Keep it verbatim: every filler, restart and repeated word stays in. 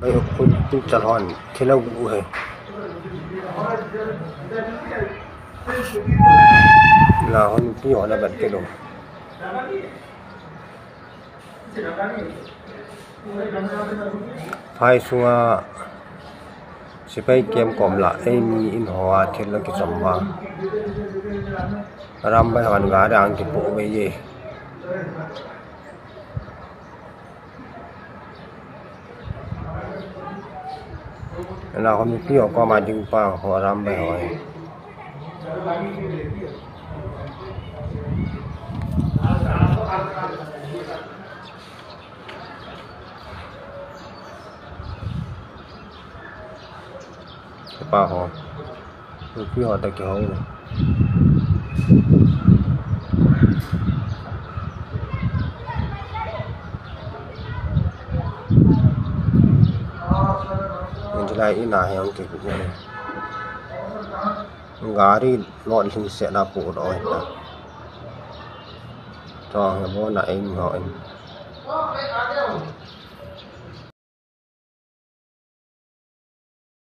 भाई, कुछ, कुछ चलवान, खिलाओ वो है। ना, हम पी वाला बन के दो। Phai sunga sipai kem kom la, ei mi in hoa thil la kichom va. Arambai hon gari ang kipo ve ye. Na ko mi pio ko ma ding pa ko Arambai hoi. Pa ho. Rupi ho ta ki ho. July ina he ang ki ku. Gari lot hing se la pu ro ta. To he bo na em ho em.